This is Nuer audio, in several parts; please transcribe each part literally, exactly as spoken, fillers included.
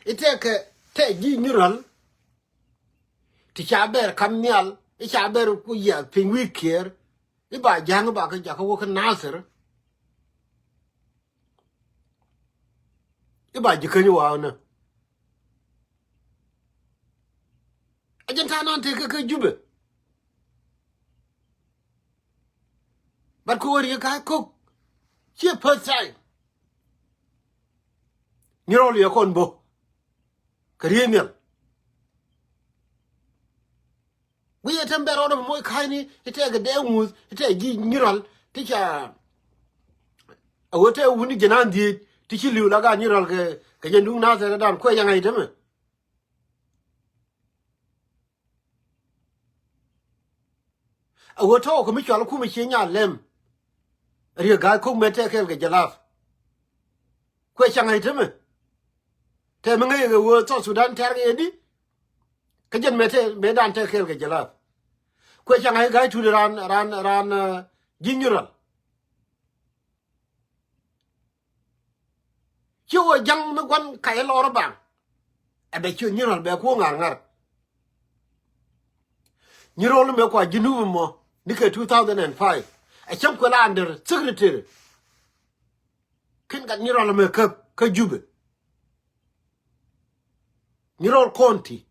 I̱ tɛkɛ tɛk ji̱ Nyirɔl. Ti ca bɛr kam nhial i̱ ca bɛr ku yiath piny wi̱i̱ Kiɛɛr. I̱ ba ja̱ŋ i̱ ba kä jakä wä kä Nathir. I̱ ba ji̱ käny wa̱a̱ nä. A jɛn ta̱a̱ nan tëë kä kä Jubɛ. But kɛ wä Riek Gai Kok. Ciɛ first time. Nyirɔl yɛ kɔn bo̱ kɛ Riek Nhial. Wi̱i̱ ɛ tɛm bɛ rɔɔdɛ moc ka̱a̱cni i̱ tɛk kɛ dee ŋuth i̱ tɛk ji̱ Nyirɔl ti ca. A ɣöö tɛk wuni jɛn an dhieec ti ci li̱w la gaat Nyirɔl kɛ kɛ jɛn duŋ Nathir dan kuɛ yaŋ a i̱ tämɛ. A ɣöö tɔ̱ kɛ mi cual kumɛ cie nya lɛm. Riek Gai Kok mɛ tɛk kɛɛl kɛ jɛ la̱th. Kuɛ caŋ a i̱ tämɛ. Tɛ mi ŋäc kɛ ɣöö South Sudan tɛ̈r kɛ yɛ di. Kä jɛn mɛ tɛ mɛ dan tɛk kɛɛl kɛ jɛ la̱th. Kuɛ caŋ a i̱ Gai Tut ran ran ran ji̱ Nyirɔl. Ci wä ja̱ŋ mi gua̱n kac lɔr baŋ. Ɛ bɛ ciö Nyirɔl bɛ kuɔ ŋa̱r ŋa̱r. Nyirɔl mɛ kua Junub mɔ ni kɛ two thousand and five. Ɛ cäŋ kuɛ la under secretary. Ken gat Nyirɔl mɛ käp kä Jubɛ. Nyirɔl County.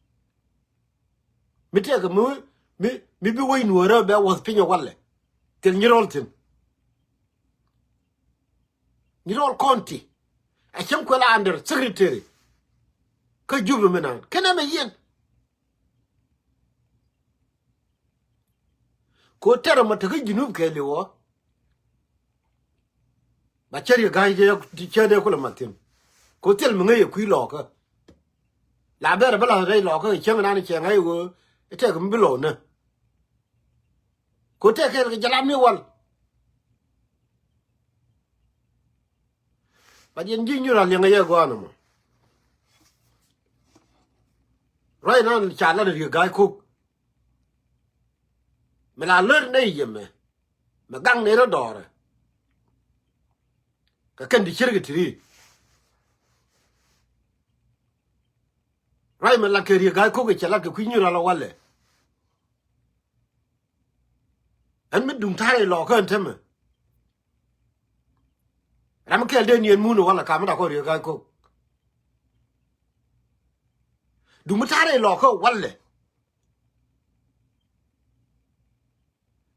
Mi tɛkɛ mi mi mi bi wec nuɔ̱ɔ̱rä bɛ wäth piny ɛ walɛ. Thil Nyirɔl thi̱n. Nyirɔl County. A cäŋ kuɛ la under secretary. Kä Jubɛ mi nan ken ɛmɛ yɛn. Ko tɛrɛ ma tekä Junub kɛ liwɔ. Ba cä Riek Gai cä dee kulɛ ma thi̱n. Ko thil mi ŋäc yɛ kui̱ lɔɔkä. La bɛr bä la rɛy lɔɔkä cäŋ nan cɛ ŋa̱c ɣöö i̱ tɛk mi bi lɔɔk nä. Ko tɛk kɛɛl kɛ jɛ lam ni wal. Ba diɛn ji̱ Nyirɔl liɛŋ yɛ gɔaa nɔmɔ. Ruac nan ca lat Riek Gai Kok. Mi la lär nɛy yɛ mɛ mɛ gaŋ nɛy rɔ dɔɔrɛ. Kɛ kɛn ti cier kɛ ti ri. Ruac mi lat kɛ Riek Gai Kok kɛ cɛ lat kɛ kui̱ Nyirɔl walɛ. Ɛn mi duŋ ta̱rɛ lɔɔkä ɛn tämɛ. Ram mi kɛl dee niɛn mun walɛ kam mi da kɔn Riek Gai Kok. Duŋ mi ta̱rɛ lɔɔkä walɛ.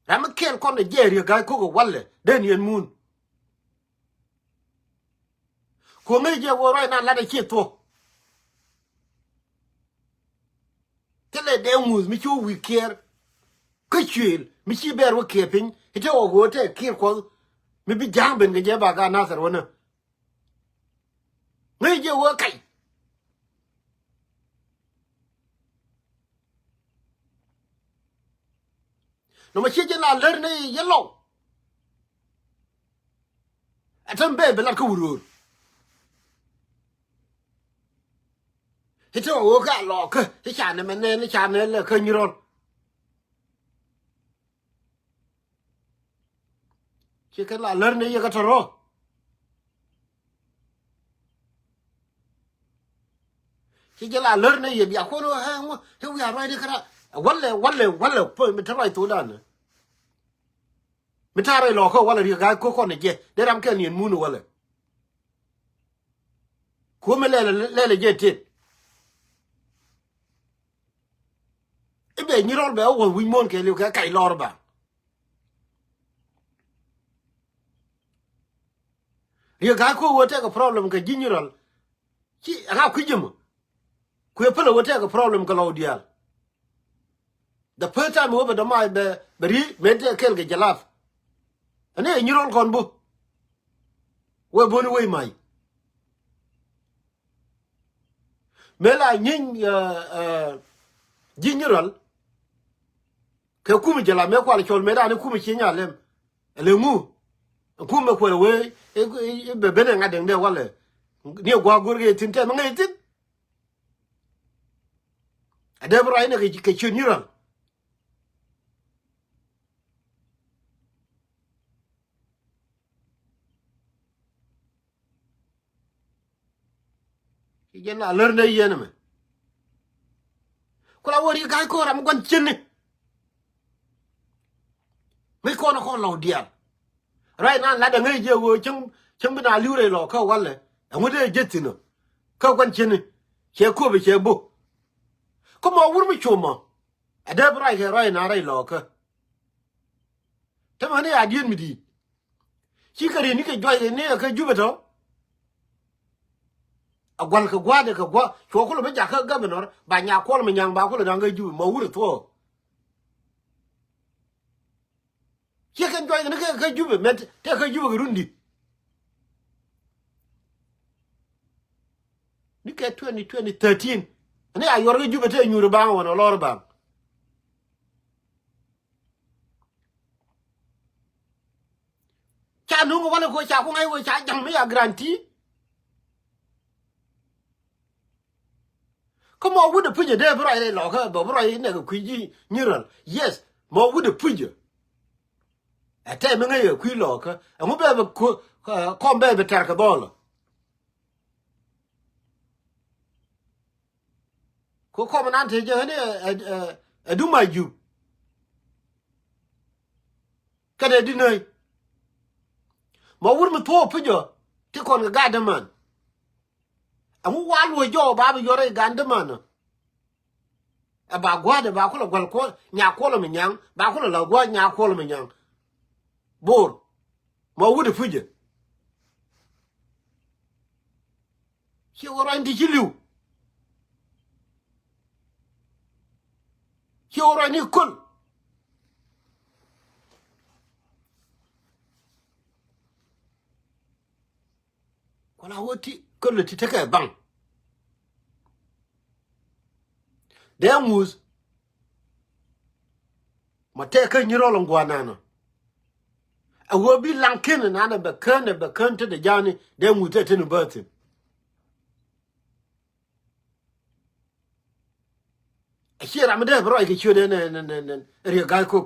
Ram mi kɛl kɔn ɛ jɛ Riek Gai Kok walɛ dee niɛn mun. Kuɔŋ ŋäc jɛ wä ruac nan lat ɛ ciɛ thuɔ̱k. Thilɛ dee ŋuth mi ci wä wi̱i̱ Kiɛɛr. Kä cuëël mi ci bɛɛr wä kiɛ piny i̱ te ɣɔk ɣöö tɛ Kiir Kuɔth mi bi ja̱a̱ŋ ben kɛ jɛ ba gaat Nathir wänä. Ŋäc jɛ wä kac. Nɔmɔ ci jɛ la lär ni yɛ lɔw. Ɛ täm bee bi lat kä wuröör. I̱ te ɣɔk ɣöö ka lɔɔkä i̱ ca nɛmɛ nɛɛl i̱ ca nɛɛl lɛ kä Nyirɔl. Ci kɛ la lär ni yɛ kä tɔ̱rɔ. Ci jɛ la lär ni yɛ bia kuɔn ɣä ŋu i̱ wiaa ruacni kä ra. Walɛ walɛ walɛ pö mi te ruac thokdan. Mi ta̱a̱ rɛy lɔɔkä walɛ Riek Gai Kok kɔn ɛ jɛ dee ram kɛn yɛn mun walɛ. Kuɔ̱mɛ lɛlɛ lɛlɛ jɛ tet. I̱ bɛ Nyirɔl bɛ wä wi̱c muɔ̱ɔ̱n kɛɛliw kɛ kac lɔr ba. Riek Gai Kok wä tekɛ problem kɛ ji̱ Nyirɔl. Ci ɛŋa kui̱c jɛ mɔ. Kuëë pälɛ wä tekɛ problem kɛ lɔw diaal. The first time wä bɛ dɔ̱mac bɛ bɛ ri mëë tekɛ kɛl kɛ jɛ lap. Ɛn ɛ Nyirɔl kɔn bo̱. Wee bo̱ni wec mac. Mëë la nyieeny ji̱ Nyirɔl. Kɛ kumɛ jɛ la mëë kual cɔl mëë da̱a̱n i̱ kumɛ ci nya lɛm. Ɛ lɛ ŋu. Ɛ kumɛ kuɛl wee i̱ bɛ ben ɛ ŋa̱t dɛŋdɛ walɛ. Ni ɛ gua̱a̱k go̱r kɛ thi̱n tɛm ɛ ŋäc thi̱n. Ɛ dee bi ruac inɛ kɛ ciöt Nyirɔl. Ci jɛn la lär nɛ yɛn ɛmɛ. Ku la wä Riek Gai Kok ram mi gua̱n ciëni. Mi kɔn kɔn lɔw diaal. Ruac nan lat aŋäc jiɛ ɣöö cäŋ, cäŋ bi na li̱w rɛy lɔɔkä walɛ. Ɛŋu dee jeth thi̱n ɔ. Kä gua̱n ciëni. Cɛ kööp cɛ bo̱. Kä mɔ wur mi com ɔ. Ɛ dee bi ruac kɛ ruac nan rɛy lɔɔkä. Te mani a diet mi di̱i̱t. Ci kɛ ri̱n ni kɛ juac ni kɛ Jubɛ tɔ. A gua̱l kɛ gua̱a̱dɛ kɛ gua̱ cuɔ kulɛ mi jakä governor ba Nyakuɔl mi nyaŋ ba kulɛ da̱ŋ kɛ Jubɛ mɔ wurɛ thuɔɔ. Ciɛ kɛn juac ni kɛ kɛ Jubɛ mɛ tɛ kɛ Jubɛ kɛ run di̱t. Ni kɛ twenty twenty thirteen ni a yuɔr kɛ Jubɛ tɛ nyuur baŋ wän ɔ lɔr baŋ. Ca nuŋ walɛ ko ca ku ŋa̱c wee ca ja̱ŋ mi ya guarantee. Kä mɔ wut ɛ pucä dee bi ruac rɛy lɔkä bɛ bi ruac nɛk ɛ kui̱ ji̱ nyirɛl. Yes, mɔ wut ɛ pucä. Ɛ tɛm mi ŋäc ɛ kui̱ lɔkä ɛŋu bɛ bɛ kɔm bɛ bɛ tɛr kɛ dhɔlä. Ku kɔm nan te jɛ ɣän ɛ, ɛ, ɛ, ɛ duma jup. Kɛnɛ di nöi. Ma wur mi thuɔɔk pi jɔ ti kɔn kɛ gat däman. Ɛŋu wa luɔc jɔɔk ba bi yɔr rɛy gan däman. Ɛ ba gua̱a̱dɛ ba kulɛ gua̱l kuɔl Nyakuɔl mi nyaŋ ba kulɛ la gua̱a̱ Nyakuɔl mi nyaŋ. Bor. Ma wut ɛ pi jɛ. Ci wä ruac ni ti ci li̱w. Ci wä ruac ni köl. Kuala wä ti köl ti tekɛ baŋ. Dee ŋuth. Ma tɛk kä nyi rɔl in gua̱a̱r nanɔ. A ɣöö bi laŋ ken nanɛ bɛ kän ɛ bɛ kän te de ja̱a̱ni dee ŋuth tɛ te ni bäthin. A ciɛ ram mi dee bi ruac kɛ ciöt ɛn ɛn ɛn Riek Gai Kok.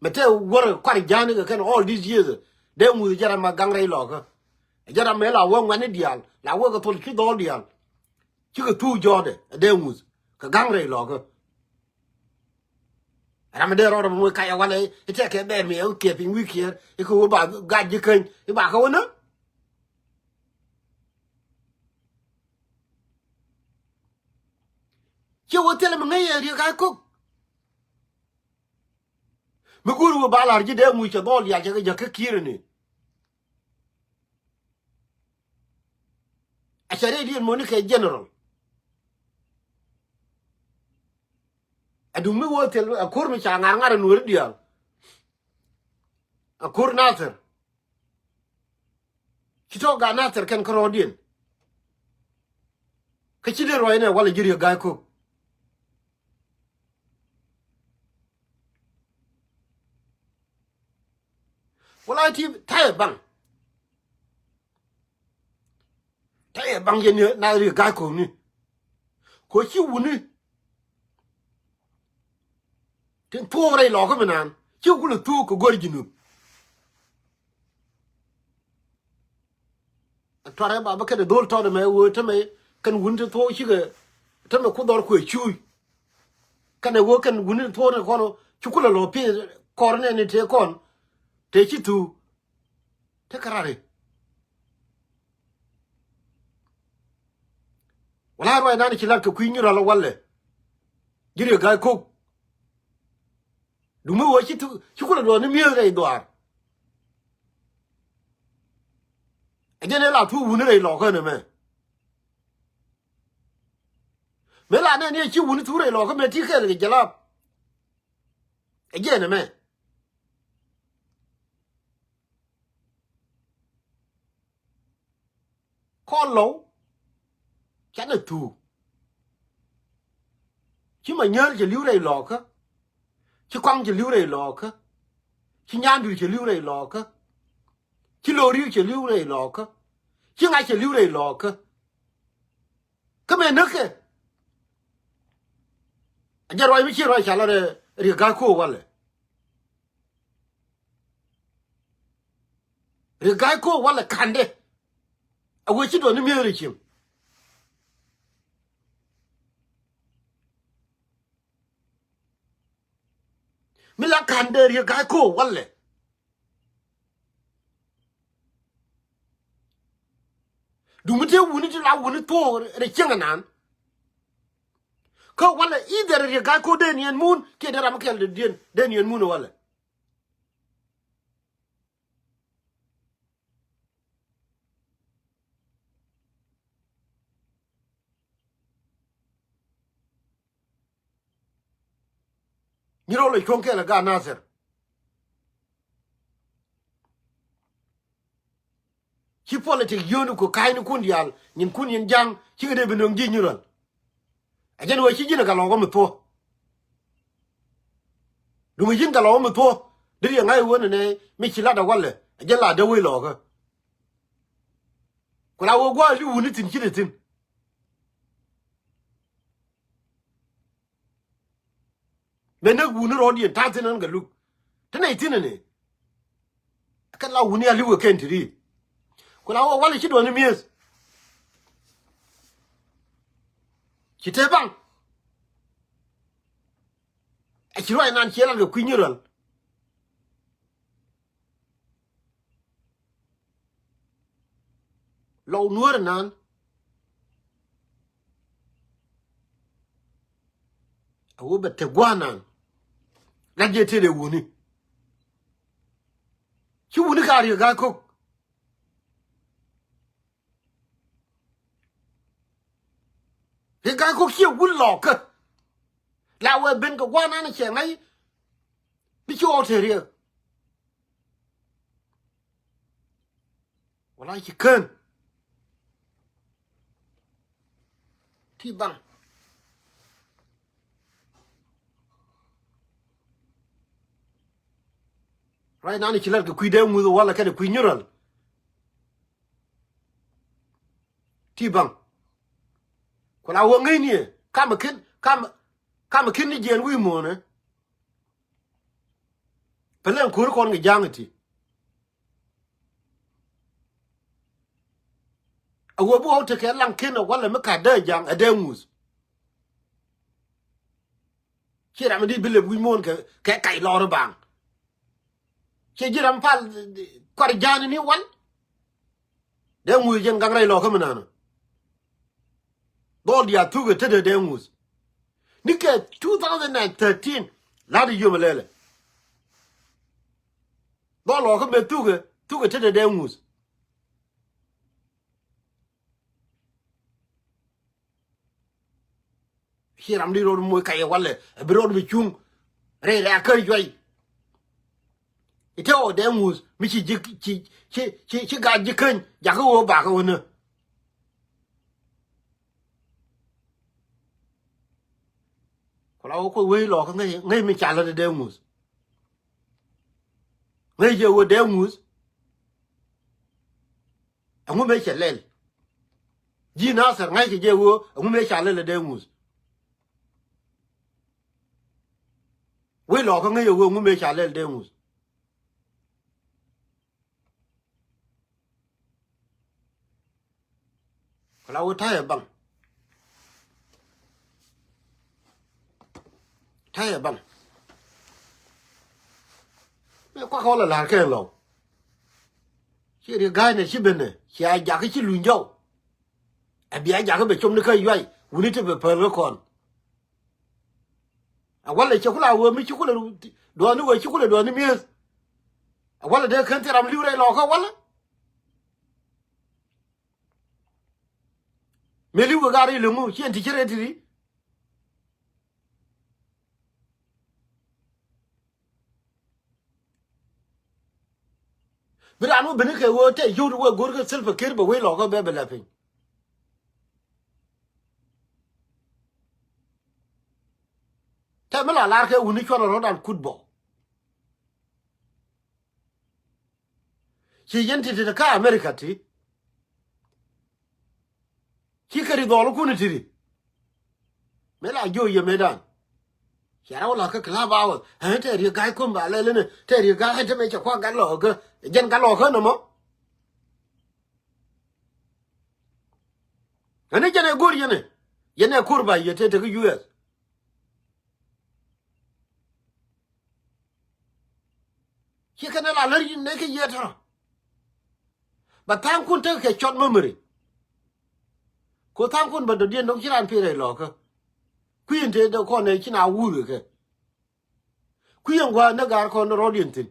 Mɛ tɛ wär kuar ja̱a̱ni kɛ kɛn all these years. Dee ŋuth jɛ ram ma gaŋ rɛy lɔkä. Jɛ ram mɛ la wä ŋuɛ̈tni diaal la wä kɛ thol ci dhɔl diaal. Cikɛ thuk jɔɔdɛ ɛ dee ŋuth kɛ ga̱ŋ rɛy lɔkä. Ram mi dee rɔɔdɛ mɛ moc kacɛ walɛ i̱ tɛkɛ bɛɛr mi ɛ wä kiɛ piny wi̱i̱ kiɛɛr i̱ kɛ wä ba gat ji̱ käny i̱ ba kɛ wä näk. Ciɛ wä thilɛ mi ŋäc yɛ Riek Gai Kok. Mi go̱o̱ri wä ba la̱r ji̱ dee ŋuc cɛ dhɔl diaal cɛ kɛ jäk kä ki̱i̱r ni. A cɛ rɛy diɛn moni kɛ general. A duŋ mi wä thil a ko̱r mi ca ŋa̱r ŋa̱r a nuɔ̱ri diaal. A ko̱r Nathir. Ci tɔ̱ gat Nathir kɛn kärɔɔdiɛn. Kä ci dee ruac nɛ walɛ ji̱ Riek Gai Kok. Wala ti tayɛ baŋ. Tayɛ baŋ yɛ ni na Riek Gai Kok ni. Ko ci wuni. Tin thuɔɔk rɛy lɔkä mi naan ci kulɛ thuɔɔk kɛ go̱r ji̱ nup. Tuarɛ ba bä kɛn dhol tɔt ɛmɛ wee tämɛ kɛn wun ti thuɔɔk cikɛ tämɛ ku dhɔr kuɛ cuuc. Kɛn ɛ wee kɛn wun ti thuɔɔk ni kɔn ci kulɛ lɔ pi kɔr nɛ ni tëë kɔn tëë ci thuu. Tekɛ rari. Wala ruac nan ci lat kɛ kui̱ nyural walɛ. Ji̱ Riek Gai Kok. Duŋ mi wee ci thuk ci kulɛ duɔ̱ɔ̱r ni mi̱eth rɛy dhuaar. Ɛ jɛn ɛ la thuk wuni rɛy lɔkä nɛmɛ. Mëë la nɛn yɛ ci wuni thuk rɛy lɔkä mɛ ti kɛɛl kɛ jɛ lap. Ɛ jɛn ɛmɛ. Kɔn lɔw canɛ thuuk. Ci ma nyäär cɛ li̱w rɛy lɔɔkä. Ci kɔaŋ cɛ li̱w rɛy lɔɔkä. Ci nyaandur cɛ li̱w rɛy lɔɔkä. Ci lo̱o̱ ri̱w cɛ li̱w rɛy lɔɔkä. Ci ŋa̱c cɛ li̱w rɛy lɔɔkä. Kä mëë näk kɛ a jɛ ruac mi ci ruac ca lɔ rɛ Riek Gai Kok walɛ. Riek Gai Kok walɛ ka̱ndɛ. A wee ci duɔ̱n ni mi̱eth rɛ cieŋ. An dee Riek Gai Kok walɛ. Duŋ mi tëë wuni ti la wuni thuɔɔk rɛ cieŋ anan. Kä walɛ either Riek Gai Kok dee niɛn mun kiɛ dee ram mi kɛl dee diɛn dee niɛn mun walɛ. Nyi rɔ lɛ cuɔ̱ŋ kɛl ɛ gaat Nasir. Ci politik yio̱o̱ni ku ka̱a̱cnikun diaal nyinkun nyin ja̱ŋ cikɛ dee bi nöŋ ji̱ nyuräl. Ɛ jɛn wee ci ji̱n ɛ gat lɔɔkä mi thuɔ̱k. Duŋ ji̱n gat lɔɔkä mi thuɔ̱k dee riɛŋ ŋa̱c wen ɛnɛ mi ci lat ɛ walɛ ɛ jɛn la dee wec lɔɔkä. Ku la wee gua̱a̱th li wuni thi̱n ci dee thi̱n. Mëë näk wuni rɔ̱diɛn ta̱a̱ thi̱n ɣän kɛ luk. Ti nɛy thi̱n ɛnɛ. Kɛ la wuni a li̱w kɛ kɛn ti ri̱i̱t. Ku la wä walɛ ci duɔ̱ni mi̱eth. Ci te baŋ. Ɛ ci ruac nan ciɛ lat kɛ kui̱ nyuräl. Lɔw nuäär nan. A wä bɛ te gua̱a̱r nan. La jɛ tëë dee wuni. Ci wuni ka Riek Gai Kok. Riek Gai Kok ciɛ wul lɔɔkä. La wee ben kɛ gua̱a̱r nan cɛ ŋa̱c. Bi ci ɣɔw te Riek. Wala ci kään. Ti baŋ. Right now ni ci lät kɛ kui̱ dee ŋuth wala kɛnɛ kui̱ nyuräl. Ti baŋ. Ku la wä ŋäcni ɛ kamɛ kin kamɛ kamɛ kin ni jiɛn wi̱i̱ muɔ̱ɔ̱nɛ. Pɛlɛn ko̱ri kɔn kɛ ja̱a̱ŋ iti. A wee bi ɣɔw tekɛ laŋ ken a walɛ mi ka̱t dee ja̱a̱ŋ a dee ŋuth. Ci ram di bi lep wi̱c muɔ̱ɔ̱n kɛ kɛ kac lɔr i̱ baŋ. Ciɛ ji̱ ram pal kɔr ja̱a̱n ini wal. Dee ŋuth jɛn gaŋ rɛy lɔkä mi nanɔ. Dhɔl diaal thukɛ tetdɛ dee ŋuth. Nikɛ two thousand and thirteen la̱t i̱ yom ɛlɛlɛ. Dhɔl lɔkä mëë thukɛ thukɛ tetdɛ dee ŋuth. Ci ram di rot moc kacɛ walɛ a bi rot bi cuŋ. Rɛy rɛy a kä juay. Ite ɔ dee ŋuth mi ci ji̱ ci ci ci ci gat ji̱ käny jakä ɣöö bakä ɣöö nä. Ku la wä kuoth wee lɔkä ŋäc ŋäc mi ca lät dee ŋuth. Ŋäc jɛ ɣöö dee ŋuth. Ɛŋu mëë cɛ lɛl. Ji̱ Nathɛr ŋa̱ckɛ jɛ ɣöö ɛŋu mëë ca lɛl ɛ dee ŋuth. Wec lɔɔkä ŋäc ɛ ɣöö ɛŋu mëë ca lɛl dee ŋuth. Kɛ la wä ta̱yɛ baŋ. Ta̱yɛ baŋ. Mëë kuak ɣɔl ɛ la̱r kɛn lɔw. Ci ri ga̱a̱cnɛ ci ben nɛ ci a jakä ci luny jɔw. Ɛ bia jakä bɛ com ni kä yuay wuni ti bɛ päl kä kɔn. A walɛ cɛ kula wee mi ci kulɛ duɔ̱ɔ̱ni wee ci kulɛ duɔ̱ɔ̱ni mi̱eth. A walɛ dee kän thil ram li̱w rɛy lɔkä walɛ. Mëë li̱w kɛ gar ilɛ ŋu ci ɛn ti ci rɛy tiri. Bi raan wä beni kɛ wee tɛ yio̱w ti wee go̱r kɛ Salva Kiir bɛ wec lɔkä bɛ bɛ lɛ piny. Tɛ mi la lar kɛ wuni cuɔn rɔ̱dan kut bɔ. Ci yɛn ti ti kä America ti. Ci kɛ ri dhɔl kun ti ri. Mëë la jiö yɛ mëëdan. Cia rɛw la kä club house. Ɛ tɛ ri ga̱a̱c kum ba lɛl ni tɛ ri ga̱a̱c te mëë cɛ kuak gat lɔkä. Jɛn gat lɔkä nɔmɔ. Ɛn ni jɛn ɛ go̱r yɛn ɛ yɛn ɛ ko̱r ba yɛ te te kä U S. Ci kɛn ɛ la lär yin nɛ kɛ yiëë tɔrɔ. Ba tha̱a̱ŋkun tekɛ kɛ short memory. Ko tha̱a̱ŋkun bä dɔ̱diɛn dɔ̱ŋ ci raan pi̱i̱ rɛy lɔɔkä. Kui̱ in te dee kɔn ɛ ci na wur kɛ kɛ. Kui̱ in gua̱a̱ ni ga̱a̱r kɔn ni rɔ̱diɛn thi̱n.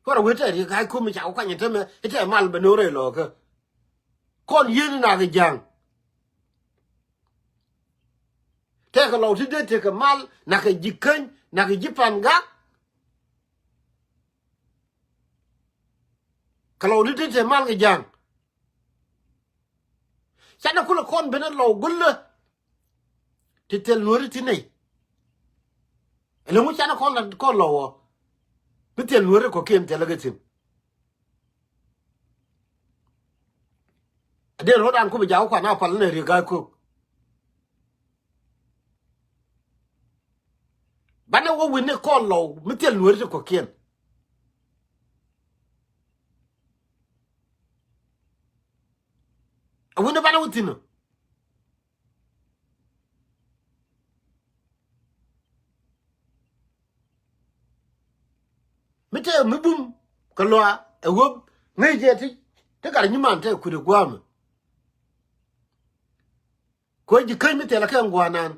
Kuarɛ wee tɛɛr yɛ ga̱a̱c kum mi ca wä kuany in te mɛ itɛ mal bɛ ni wä rɛy lɔɔkä. Kɔn yieen ni nak kɛ ja̱a̱ŋ. Tɛkɛ lɔw ti dee tekɛ mal, nakɛ ji̱ käny, nakɛ ji̱ pa̱n gak. Kɛ lɔw ti dee tekɛ mal kɛ ja̱a̱ŋ. Canɛ kulɛ kɔn benɛ lɔw gulä. Ti thil nuɔ̱ri ti nɛy. Ɛlɛ ŋu canɛ kɔn la kɔn lɔw ɔ. Bi thil nuɔ̱ri kɔ̱kiɛn thilɛ kɛ thi̱n. A dee ro̱o̱dan ku bi jaak kuan a pal ni Riek Gai Kok. Banɛ wä wi̱ni kɔn lɔw mi thil nuɔ̱ri ti kɔ̱kiɛn. A wi̱ni banɛ wä thi̱n ɔ. Mi te mi bum kɛ lɔa ɛ wep ŋäc jɛ ti ti gat nyiman te kut ɛ gua̱a̱mɛ. Kɛ ji̱ käny mi thilɛ kɛ ŋuanan.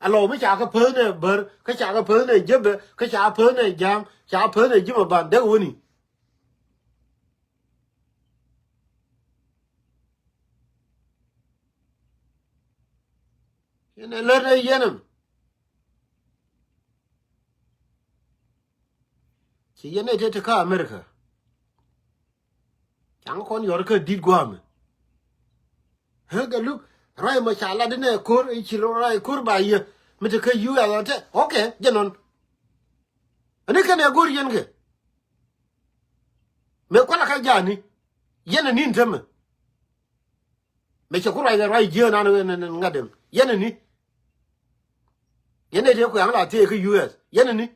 A lɔw mi ca kɛ päth nɛ bär, kä ca kɛ päth nɛ jebɛ, kä ca päth nɛ ja̱a̱ŋ, ca päth nɛ ji̱ ma ban dek wäni. Yɛn ɛ lät ɛ yɛn ɛm. Ci yɛn ɛ te te kä America. Caŋ kɔn yɔr kä di̱t gua̱a̱mɛ. Hek ɛ luk ruac mɔ ca lat inɛ ko̱r i̱ ci ruac ko̱r ba yɛ mi te kä U S ɛ tɛ. Okay, jɛ nɔn. Ani kɛn ɛ go̱r yɛn kɛ. Mëë kualɛ ka ja̱a̱ni. Yɛn ani in tämɛ. Mëë cɛ ku ruac kɛ ruac jiääk nan ŋa̱t ɛm. Yɛn ani. Yɛn ɛ tëë kuɛŋ la thiee kä U S. Yɛn ani.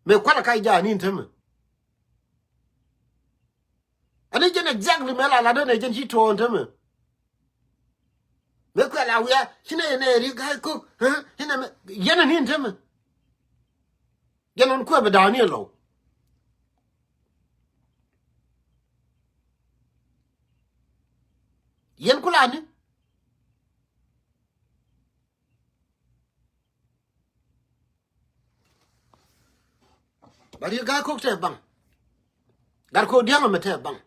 Mëë kualɛ ka ja̱a̱ni in tämɛ. Ani jɛn exactly mëë la lat ɛn ɛ jɛn ci tuɔɔk in tämɛ. Mëë kuɛ la wiaa ci nɛ yɛn ɛ Riek Gai Kok. Inɛ mɛ yɛn ani in tämɛ. Jɛn ɔn kuɛ bɛ da̱a̱ni ɛ lɔw. Yɛn kulani. Ba Riek Gai Kok tɛ baŋ. Gat Kok diaŋ ɛmɛ tɛ baŋ.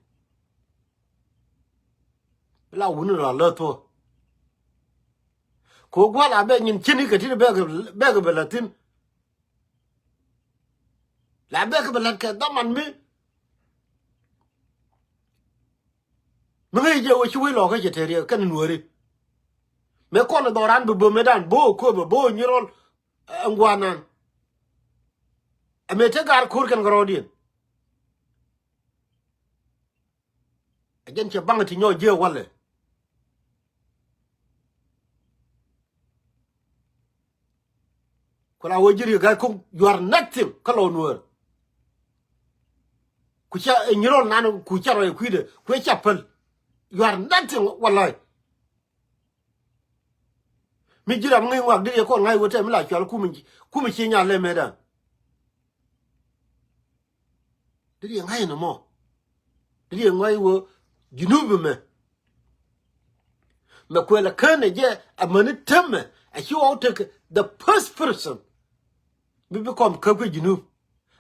Bi la wuni rɔ lä thuɔ. Kok gua̱l a bɛ nyin cini kɛ tini bɛk bɛk bɛ la thin. La bɛk bɛ la kɛ dhaman mi. Mi ŋäc jɛ wä ci wec lɔkä cɛ te Riek kɛn nuääri. Mëë kɔn dhɔran bi bo̱o̱ mëëdan bo̱o̱ köpɛ bo̱o̱ nyirɔl. Ɛn guanan. Ɛmɛ te gar ko̱r kɛn kɛ rɔɔdiɛn. Ɛ jɛn cɛ baŋ ti nyɔk jiɛ walɛ. Ku la wee ji̱ Riek Gai Kok, you are nothing kä lɔ nuäär. Ku ca ɛ nyirɔl nan ku ca rɔy kui̱dɛ ku ɛ ca päl. You are nothing walay. Mi ji̱ ram ŋäc ŋɔak dee yɛ kɔn ŋa̱c wä tɛm mi la cual kumɛ, kumɛ ci nya lɛ mëëdan. Dee yɛ ŋa̱c ni mɔ. Dee yɛ ŋa̱c wä Junub mɛ. Mɛ kuɛl ɛ kään ɛ jɛ amäni täämɛ a ci ɣɔw tek the first person. Mi bi kɔm käp kä Junub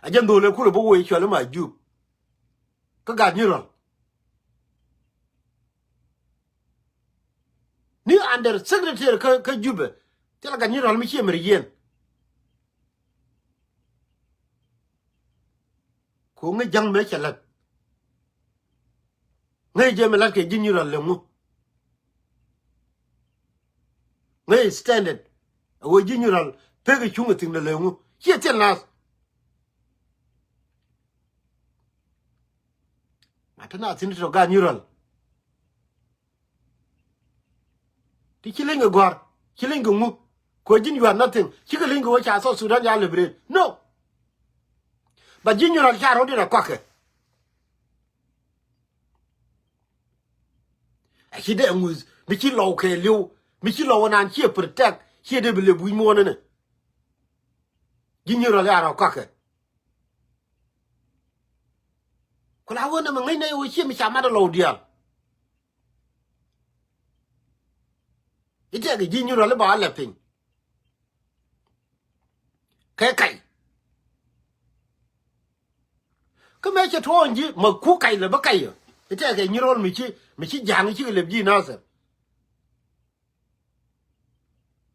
a jɛ ndho̱l ɛ kulɛ bi wä cual ma Jup. Kä gat ni rɔl. Ni under secretary kä, kä Jubɛ. Thilɛ gat ni rɔl mi cie mɛr yien. Ko ŋäc ja̱ŋ mɛ cɛ la̱t. Ŋäc jɛ mɛ la̱t kɛ ji̱ ni rɔl lɛ ŋu. Ŋäc standard. A wee ji̱ ni rɔl pek cuŋ a thi̱n lɛ lɛ ŋu. Cie thil nath. Ma te na thin tɔ gat ni rɔl. Ti ci leny kɛ gɔ̱a̱r ci leny kɛ ŋu. Kɛ ji̱n you are nothing. Cikɛ leny kɛ wä ca South Sudan ca liberate. No. Ba ji̱ ni rɔl ca rɔ̱diɛn a kɔakɛ. A ci dee ŋuth mi ci lɔw kɛ li̱w mi ci lɔw nan ciɛ protect ciɛ dee bi lep wi̱c muɔ̱ɔ̱n ɛnɛ. Ji̱ Nyirɔl ya rɔ kakɛ. Ku la wen ɛmɛ ŋäcnɛ i̱ wee ciɛ mi ca mat ɛ lɔw diaal. I̱ tɛkɛ Ji̱ Nyirɔl i̱ ba lɛ piny. Kɛ kac. Kä mëë cɛ tuɔɔny ji̱ ma ku kac lɛ bä kac yɔ. I̱ tɛkɛ Nyirɔl mi ci, mi ci ja̱a̱ŋ cikɛ lɛp ji̱ Nathɛr.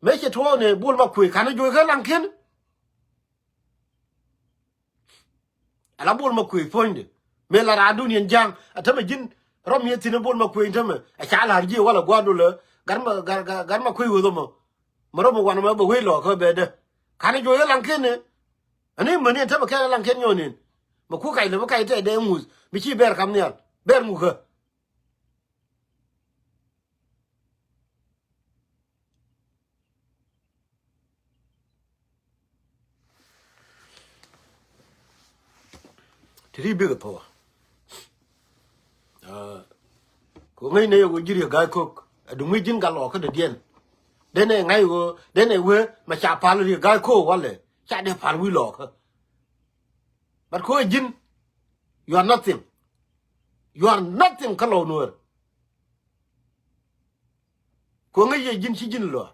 Mëë cɛ tuɔɔny ɛ Bol Makuëë ka̱n i̱ juɔc kä Laŋkiɛn. Ala Bol Makuëë puɔ̱nydɛ mëë la raandun yɛn ja̱a̱ŋ a tämɛ ji̱n rɔm yɛ thi̱n ɛ Bol Makuëë tämɛ ɛ ca la̱r ji̱ walɛ gua̱a̱r dolä gat ma gat gat ma kuëë weth ɔmɔ. Ma rɔm ɛ wanɛ ma bɛ wec lɔɔkä bɛ dä ka̱n ɛ juɔc ɛ Laŋkiɛn ɛ. Ani mäni ɛn tämɛ kɛn ɛ Laŋkiɛn nyɔɔn in ma ku kac lɛ bä kac tɛ dee ŋuth mi ci bɛr kam nhial bɛr ŋukä. Ti ri bikɛ thok. Kɛ ŋäcnɛ yɛ wee ji̱ Riek Ga̱a̱c Kok a duŋ mi ji̱n gat lɔɔkä dɔ̱diɛn. Denɛ ŋa̱c ɣöö denɛ wee ma ca pal Riek Ga̱a̱c Kok walɛ ca dee pal wi̱i̱ lɔɔkä. But kɛ ɣöö ji̱n, you are nothing. You are nothing kä lɔw Nuäär. Kɛ ŋäc yɛ ji̱n ci ji̱n luäk.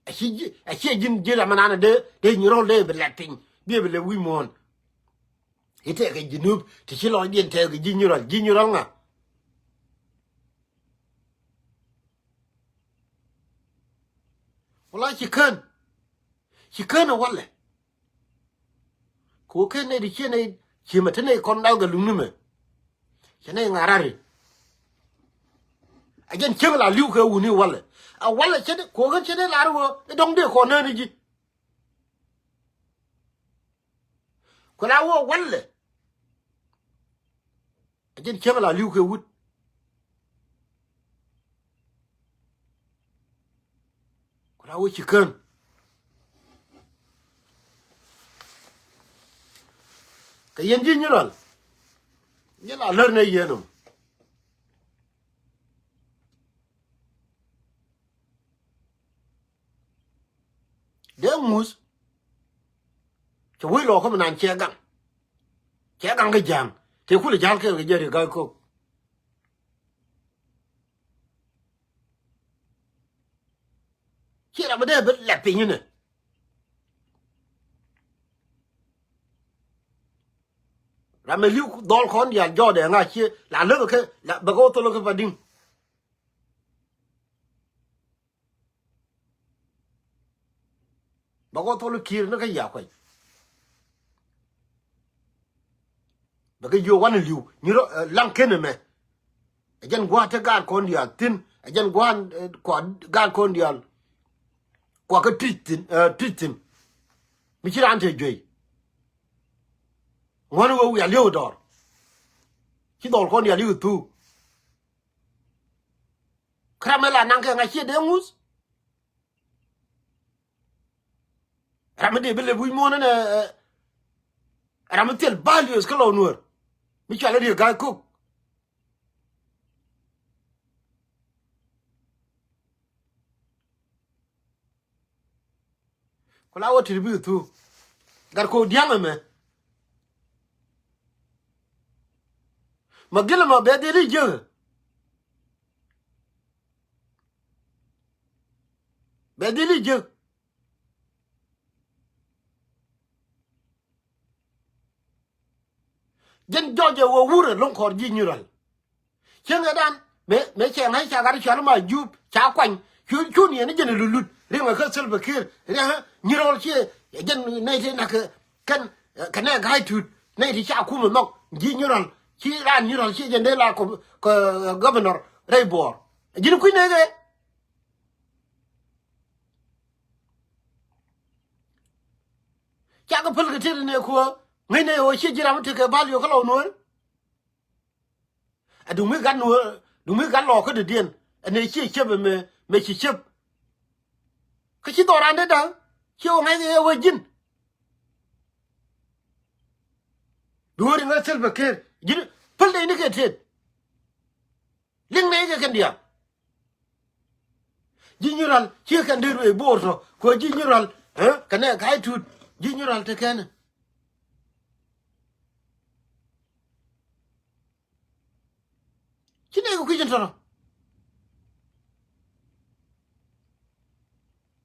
A ci ji̱, a ci ji̱n ji̱ ram ɛnan dee, dee Nyirɔl dee bi lɛt piny. Biɛ bi lɛ wi̱i̱ muɔ̱ɔ̱n. I̱ tɛkɛ Junub ti ci lɔcdiɛn tɛkɛ Ji̱ Nyirɔl, Ji̱ Nyirɔl ŋa? Wala ci kän. Ci kän ɛ walɛ. Kɛ ɣöö ken nɛy ti ciɛ nɛy ciemɛ te nɛy kɔn dal gɛ luŋni mɛ. Cɛ nɛy ŋa̱rari. A jɛn cieŋ la li̱w kɛ wuni walɛ. A walɛ cɛ dee kɛ ɣöö ken cɛ dee lar ɣöö i̱ dɔ̱ŋ dee kɔn nään i̱ ji̱. Kuɛ la wä walɛ. A jɛn cieŋ la li̱w kɛ wut. Ku la wä ci kän. Kɛ yɛn Ji̱ Nyirɔl. Yɛn la lär nɛ yɛn ɔ. Dee ŋuth. Cɛ wec lɔɔkä mi nan cɛ gaŋ. Cɛ gaŋ kä ja̱a̱ŋ tëë kulɛ ja̱l kɛɛl kɛ jɛ Riek Ga̱a̱c Kok. Ci ram mi dee bi lɛp piny inɛ. Ram mi li̱w dhɔl kɔn diaal jɔɔdɛ ŋa̱ cië la läk kɛ la bɛ kɛ wä thol kɛ pa di̱ŋ. Bɛ kɔ thol kiir ni kä ya kuany. Bɛ kɛ jiök wanɛ li̱w Nyirɔl, eh, Laŋkiɛn ɛmɛ. Ɛ jɛn gua̱a̱th te gaat kɔn diaal thi̱n. Ɛ jɛn gua̱a̱th, eh, kua gaat kɔn diaal. Kua kä tui̱c thi̱n, eh, tui̱c thi̱n. Mi ci raan te juey. Ŋuɔ̱n ɣöö wiaa li̱w dɔɔr. Ci dhɔl kɔn diaal li̱w thuk. Kä ram mi la naŋ kɛ ŋa̱c ciɛ dee ŋuth. Ram mi dee bi lep wi̱c muɔ̱ɔ̱n ɛn ɛ, ɛ, ram mi thil values kä lɔw Nuäär. Mi cɔal i̱ Riek Ga̱a̱c Kok. Ku la wä tit bi thuk. Gat kok dia̱ŋ ɛmɛ. Ma gilɛ ma bɛ dhil i̱ jiäk. Bɛ dhil i̱ jiäk. Jɛn jɔc ɛ wä wurɛ lo̱ŋ kɔr ji̱ Nyirɔl. Cieŋɛ dan mëë, mëë cɛ ŋa̱c ca gat cual ma jup ca kuany. Cu, cu ni ɛn jɛn ɛ lulut riŋɛ kä Salva Kiir riŋɛ Nyirɔl ciɛ. Jɛn nɛy ti nak kɛ kɛn, kɛ nɛ ga̱a̱c tut nɛy ti ca kumɛ nhɔk ji̱ Nyirɔl. Ci raan Nyirɔl ciɛ jɛn dee la kɔ, kɔ governor rɛy Bor. Ji̱n kui̱ nɛy kɛ. Cakɛ päl kɛ tet ni kuɔ ŋäcnɛ ɣöö ciɛ ji̱ ram mi tekɛ bal yio̱k kä lɔw Nuäär. Ɛ duŋ mi gat Nuäär, duŋ mi gat lɔɔkä dɔ̱diɛn. Ɛn ëë ciɛ ciep ɛmɛ, mɛ ci ciep. Kä ci dhɔran dee da̱ŋ ciɛ wä ŋa̱c kɛ ɣöö ji̱n. Bi wä riŋ ɣä Salva Kiir ji̱n päl dee ni kɛ tet. Liŋ nɛy kɛ kɛn diaal. Ji̱ Nyirɔl ci kɛn dee ruëë bo̱o̱r tɔ kɛ ɣöö ji̱ Nyirɔl, ɛ, kɛ nɛ ka̱c tuut ji̱ Nyirɔl te kɛn. Ci nɛ kɛ kui̱c in tɔ̱tɔ̱.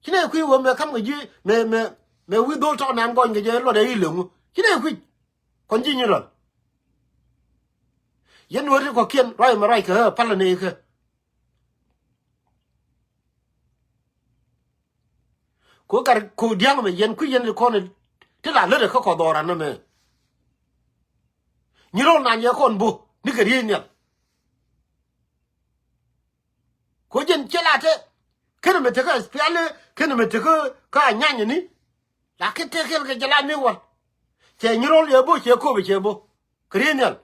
Ci nɛ kui̱ wä mɛ ka̱m kɛ ji̱ mɛ, mɛ, mɛ wi̱i̱ dhol tɔk nan gɔny kɛ jɛ luɔt ɛ i̱ leŋu. Ci nɛ kui̱c. Kɔn ji̱ Nyirɔl. Yɛn wä ti kɔ̱kiɛn ruac mɛ ruac kɛ ɣä palä nɛ ikɛ. Ko gat ko diaŋ mɛ yɛn kui̱ yɛn ti kɔn ti la lät kä kɔ dhɔran nɛ mɛ. Nyirɔl nan yɛ kɔn bo ni kɛ riey nhial. Ko jɛn cɛ la te kenɛ mɛ tekä S P L A kenɛ mɛ tekä kä Anyanya ni. La kɛ te kɛl kɛ jɛ la ni wal. Cɛ Nyirɔl yɛ bo cɛ Kopɛ cɛ bo kɛ riey nhial.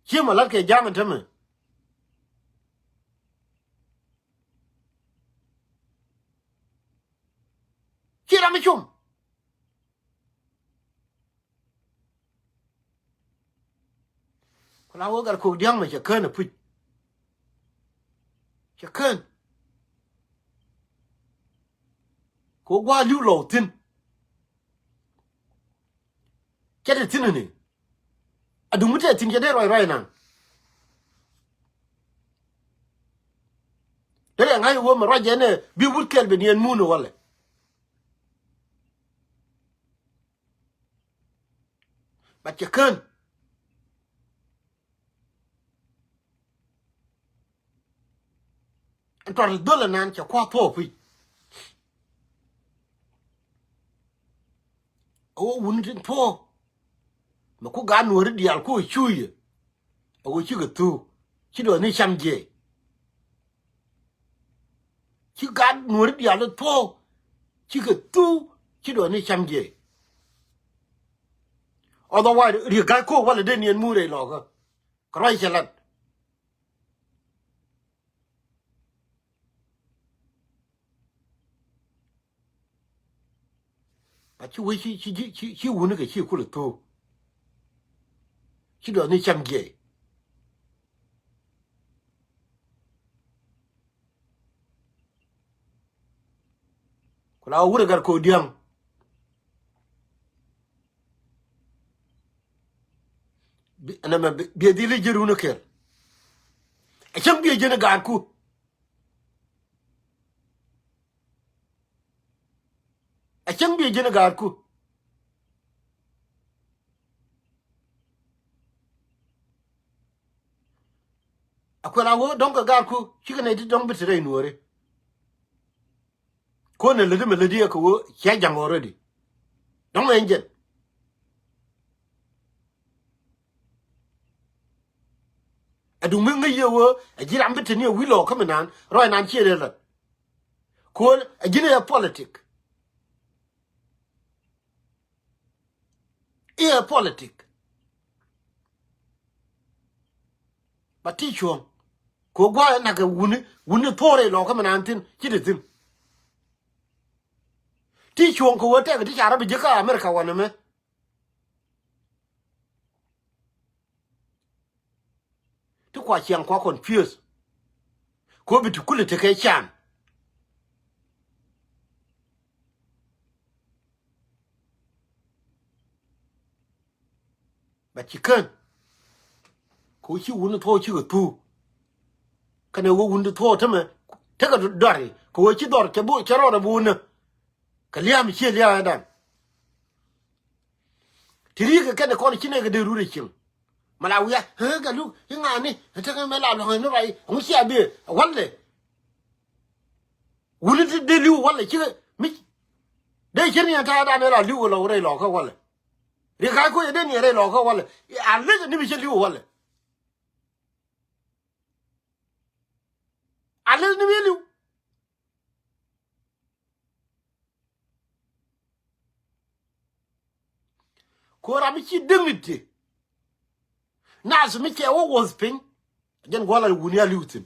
Ci mɛ lat kɛ ja̱a̱ŋ in tämɛ. Ci ram mi cum. Ku la wä gat kok dia̱ŋ mɛ cɛ kään ɛ puc. Cɛ kään. Kok gua̱a̱ li̱w lɔw thi̱n. Cɛ te thi̱n ni. Aduŋ mi te thi̱n cɛ dee ruac ruac naŋ. Dee rɛ ŋa̱c wä mɛ ruac jɛ nɛ bi wut kɛl ben yɛn mun walɛ. But cɛ kään. Ɛn tuɔt dhol ɛnan cɛ kua̱r thuɔɔk pi̱c. A wä wun tin thuɔɔk. Mɛ ku gaat nuɔ̱ɔ̱ri diaal ku cuucɛ. A wä cikɛ thuu ci duɔth ni cam jiɛc. Ci gat nuɔ̱ri diaal thuɔ̱k cikɛ thuu ci duɔth ni cam jiɛc. Otherwise riek ga̱c ko̱o̱k walɛ dee niɛn muur rɛy lɔkä. Kɛ ruac cɛ lat. But ci wee ci ci ci ci wuni kɛ ci kulɛ thok. Ci dɔ̱th ni cam jiɛc. Ku la wurɛ gat ko̱dia̱ŋ. Bi ɛnɛ mɛ bi biɛ dhil i̱ ji̱ run i̱ kɛl. Ɛ cäŋ biɛ ji̱n i̱ gaatku. Ɛ cäŋ biɛ ji̱n i̱ gaatku. Ɛ kuɛl a wä dɔ̱ŋ kɛ gaatku cikɛ nɛy ti dɔ̱ŋ bi te rɛy nuɔ̱ɔ̱ri. Ko̱n ɛ läti mɛ läti ɛ kɛ wä cia ja̱ŋ already. Dɔ̱ŋ mɛ ɛn jɛn. Ɛ duŋ mi ŋäc yɛ wä ɛ ji̱ ram bi te ni ɛ wi̱i̱ lɔɔk kä mi naan rɔy naan ciɛ rɛl lat. Ko̱n ɛ ji̱n ɛ politic. I̱ ɛ politic. Ba ti cuɔ̱ŋ. Kɛ gua̱a̱ ɛ nak kɛ wuni wuni thuɔ̱ɔ̱r ɛ lɔɔkä mi naan thi̱n ci ti thi̱n. Ti cuɔ̱ŋ kɛ wee tɛk ti ca rɔ bi ji̱ kä America wanɛ mɛ. Ti kua ciaŋ kua confuse. Ko bi ti kulɛ tekɛ can. Ba ci kän. Ko ci wuni thuɔɔk cikɛ thuu. Kɛnɛ wä wuni thuɔɔk tämɛ tekɛ dɔri kɛ wä ci dhɔr cɛ bu cɛ rɔɔdɛ bu wunä. Kɛ lia̱a̱m ciɛ lia̱a̱ dan. Ti ri̱i̱kɛ kɛnɛ kɔn ci nɛ kɛ dee rut ɛ cieŋ. Mɛ la wiaa ɛ Gatluak i̱ ŋa̱a̱ni ɛ tekɛ mɛ la lua̱ŋ ni ruac ɛŋu cia biɛ ɛ walɛ. Wuni ti dee li̱w walɛ cikɛ mi dee cir ni ɛ ta̱a̱ dan ɛ la li̱w ɛ lɔk rɛy lɔkä walɛ. Ri̱i̱k ka̱a̱c kuec ɛ dee ni ɛ rɛy lɔkä walɛ. A lec ɛ ni bi cɛ li̱w walɛ. A lec ni bi li̱w. Ko ram mi ci däŋ ni ti. Nath mi cɛ wä wuɔth piny. Jɛn gua̱l a wuni a li̱w thi̱n.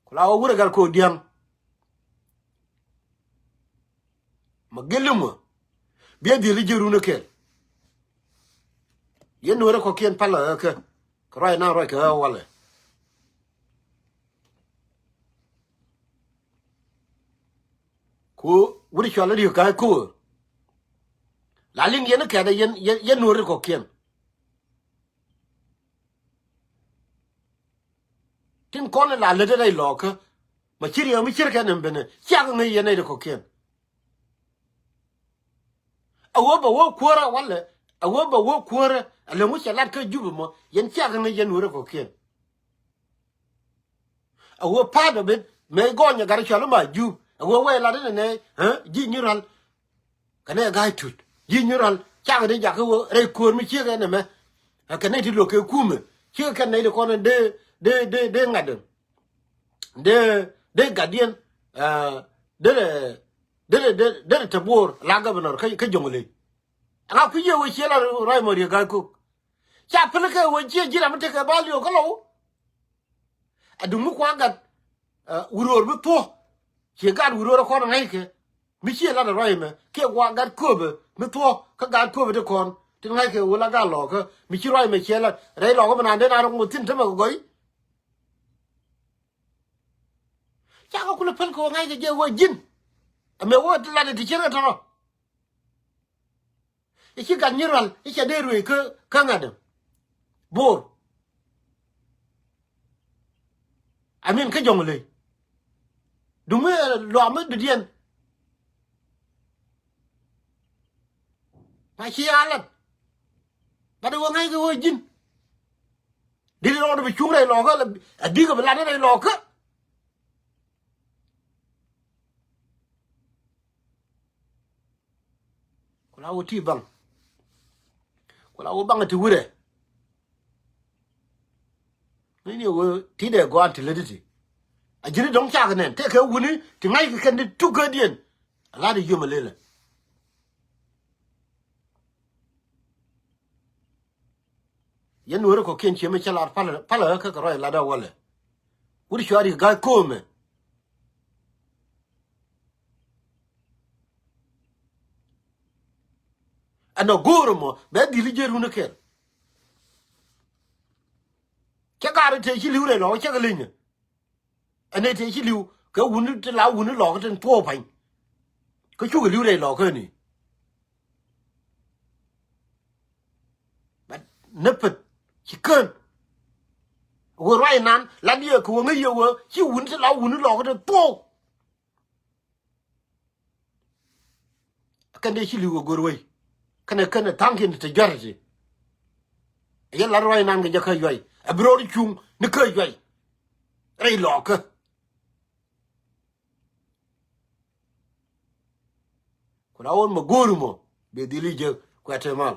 Ku la wä wurɛ gat ko̱dia̱ŋ. Ma gel imä. Biɛ dhil i̱ ji̱ run ikɛl. Yɛn Nuäärä kɔ̱kiɛn palä ɣä kä kɛ ruac na ruac kɛ ɣä walɛ. Ku wut cual i̱ ri̱k ga̱a̱c ko̱o̱r. La liŋ yɛn i̱ kɛ̈t yɛn, yɛn, yɛn Nuäärä kɔ̱kiɛn. Tin kɔn la lät rɛy lɔɔkä. Ma ci riɛw mi cier kɛn ɛn benɛ ciak ŋäc yɛn nɛy ti kɔ̱kiɛn. A ɣöö bɛ wä kuäärä walɛ, a ɣöö bɛ wä kuäärä, a lɛ ŋu cɛ lat kä Jup ɛmɔ, yɛn ciak ŋäc yɛn Nuäärä kɔ̱kiɛn. A ɣöö part of it, mëë gɔny a gat cual ma Jup, a ɣöö wee lat inɛ nɛ, ɛ, ji̱ nyi rual. Kɛ nɛ ga̱a̱c tut. Ji̱ nyi rual, cakɛ di jakä ɣöö rɛy kuäär mi ciek ɛn ɛmɛ. Ɛ kɛ nɛy ti luɔk kɛ kumɛ. Ciek kɛn nɛy ti kɔn dee, dee, dee, dee ŋa̱t ɛn. Dee, dee gatdiɛn, ɛ, dee, dee, dee, dee te Bor la governor kä, kä Jonglei. Ɛŋa kui̱ yɛ wee ciɛ la ruac mɔ riek ga̱a̱c kok. Ca pil kɛ wee ciɛ ji̱ ram mi tekɛ ba liok kä lɔw. Ɛ duŋ mi kua gat, ɛ, wuröör mi thuɔ̱k. Ciɛ gat wuröör ɛ kɔn ɛ ŋa̱ckɛ. Mi ciɛ lat ɛ ruac ɛmɛ kiɛ kua gat kööbɛ mi thuɔ̱k kä gat kööbɛ ti kɔn tin ŋa̱ckɛ wä la gat lɔɔkä mi ci ruac ɛmɛ ciɛ lat rɛy lɔɔkä mi naan dee naan rɔ ŋoth thi̱n tämɛ kɛ gɔy. Cakɛ kulɛ päl kɛ wä ŋa̱ckɛ jɛ wä ji̱n. Ɛmɛ wä lat ɛ ti ciɛn kɛ tɔ̱rɔ. I̱ ci gat nyi rual i̱ ca dee ruëëc kä, kä ŋa̱t ɛm. Bor. I mean kä Jonglei. Duŋ mi, ɛ, luaak mi dɔ̱diɛn. Ma ci a lat. Bat i̱ wä ŋa̱ckɛ wä ji̱n. Dit rɔɔdɛ bi cuŋ rɛy lɔɔkä, a bikɛ bi lat rɛy lɔɔkä. Ku la wä ti baŋ. Ku la wä baŋ ti wurɛ. Ni ni wä ti dee gɔaa ti lät ti. A ji̱n dɔ̱ŋ cak nɛn tëëkɛ wuni ti ŋa̱ckɛ kɛn ti tukädiɛn. A lat i̱ yom a lelɛ. Yɛn Nuäärä kɔ̱kiɛn ciɛ mi cä lar palä, palä kä kɛ ruac lat a walɛ. Wut cua ri̱k ga̱a̱c ko̱o̱mɛ. Ɛn ɔ go̱o̱r ɛmɔ bɛ dhil i̱ jiɛn run ikɛl. Cä gaari tëë ci li̱w rɛy lɔɔk cä kɛ leny ɛ. Ɛn ɛ tëë ci li̱w kɛ wuni ti la wuni lɔɔk tin thuɔɔk pa̱ny. Kä cukɛ li̱w rɛy lɔɔk käni. But ni pet ci kään. Wä ruac nan la diɛ kɛ wä ŋäc yɛ wä ci wuni ti la wuni lɔɔk tin thuɔɔk. Kɛn dee ci li̱w kɛ go̱r wei. Kɛnɛ kɛnɛ tha̱a̱ŋkiɛn te jua̱r ti. Yɛ lat ruac nan kɛ jɛ kä yuay. Ɛ bi ro̱o̱r cuŋ ni kä yuay. Rɛy lɔɔkä. Ku la wun mɛ go̱o̱ri mɔ. Bɛ dhil i̱ jek kuɛ te mal.